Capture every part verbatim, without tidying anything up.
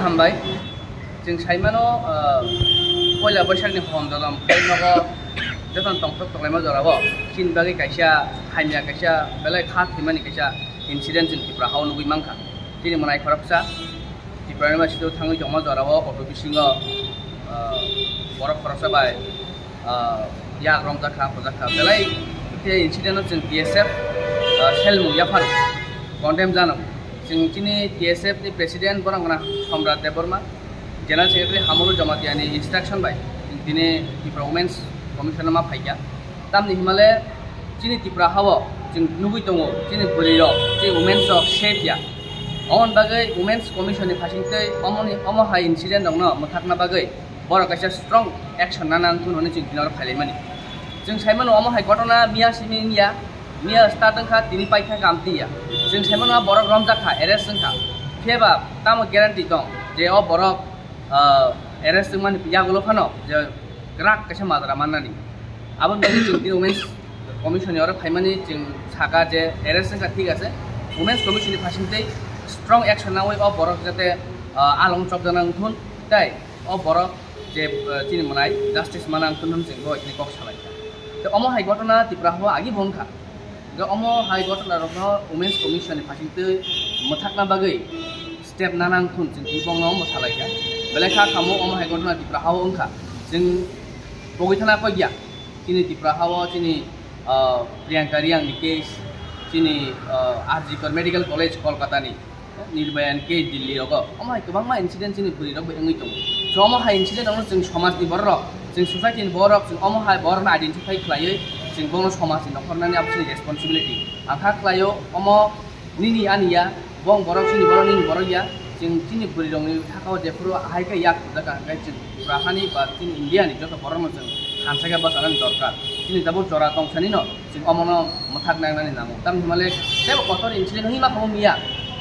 Hambai, chwng saimano, ah, poila Boishakni hom dodom khe nogo jotono tongthok tonglaima jorao chini bagwi kaisa hamya, kaisa belai kha thwimani kaisa incident chwng Tripura hao nugwi mankha. Chini mwnai khoroksa Tripura University o thangwi tongma jorao auto bisingo, ah, borok khoroksa bai ah, yak romjakha, hojakha. Belai khe incident-o chwng T S F, ah, selmung yaphar condemn jano. Chwng chini T S F ni president borok wngkha Somrat Debbarma, general secretary Hamulu Jamatia ni instruction bai tini Tripura Women's Commission ma phaikha. Tamni himale chini Tripura hao chwng nugwi tongo, chini bwrwi rok, chini women's rok safe ya. Omoni bagwi Women's Commission ni phasingtwi omoni, omo hai incident rokno mwthakna bagwi borok kaisa strong action nana wngthun hwnwi chwng tini oro phailaimani. Chwng saimano omo hai ghotona miya simi wngya, miya start wngkha, tini paikha Kamtiya. Chwng saimano borok romjakha, arrest wngkha. Phiya ba tamo guarantee tong je o borok, ah, arrest wngmani yagulo phano je kwrak kaisa majra mannani? Aboni bagwi chwng tini Women's Commission ni oro phaimani chwng saka je arrest wngkha, thik ase, Women's Commission ni phasingtwi strong action nawi o borok jate, ah, along chopjana wngthun, tai o borok je, eh, chini mwnai justice mana wngthun hwnwi chwng bo chini kok salaikha. Tei omo hai ghotona Tripura hao agi bo wngkha. Hwnkhe omo hai ghotona rokno Women's Commission ni phasingtwi mwthakna bagwi step nana wngthun chwng tini bongno omo salaikha. Belai kha kamo omo hai ghotona Tripura hao wngkha. Chwng pogwi thana kok ya. Chini Tripura hao chini, ah, Priyanka Reang ni case, chini, ah, R G Kar Medical College Kolkata ni, Nirbhaya ni case Delhi rogo. Omo hai kwbangma incident chini bwrwi rok bai wngwi tongo. So omo hai incident rokno chwng somaj ni borok rok, chwng society ni borok rok, chwng omo hai borok no identify khlaiwi chwng bono somaj ni nokhornani abo chini responsibility. Ang kha khlaio omo nini ani ya, bo borok chini borok nini borok ya, chwng chini bwrwi rokni sakao jephuru ahai khe yak khujak kha, hwnkhe chwng Tripura hani ba chini India ni joto borok no chwng thansa khe bwchanani dorkar. Chini tabuk jora tongsanino chwng omono mwthak nangnani nango. Tamni hwnmale teibo kotor incident wngwi ma kha miya,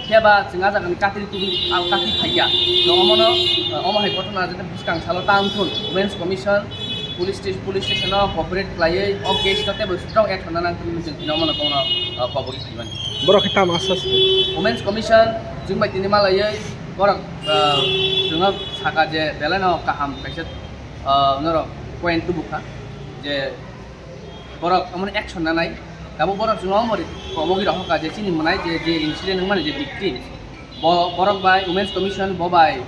phiya ba chwng ah jagani katri tubui ang katri phaiya. Chwng omono, omo hai ghotona jate bwskang salo tang thun Women's Commission, police station, police station o cooperate khlaiwi o case no teibo strong action nana wngthun hwnwi chwng tini omono bono, ah, kobogwi phaimani. Borok khe tamo aswk? Women's Commission chwng bai tini malaiwi borok, ah, chwngno saka je belai no kaham kaisa, ah, norok point tubukha je borok omono action nanai. Tabuk borok chwngno omo kobogwi rohorkha je chini mwnai je, je incident wngmani je victim, bo borok bai Women's Commission bo bai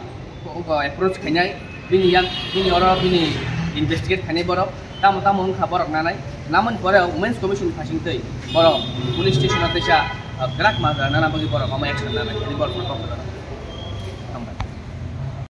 bo approach khainai, bini yak, bini oro bini investigate khainai borok, tamo tamo wngkha borok nanai, namoni pore Women's Commission phasingtwi borok police station o teisa, ah, kwrak majra nana bagwi borok omo action nanai, borok no kok.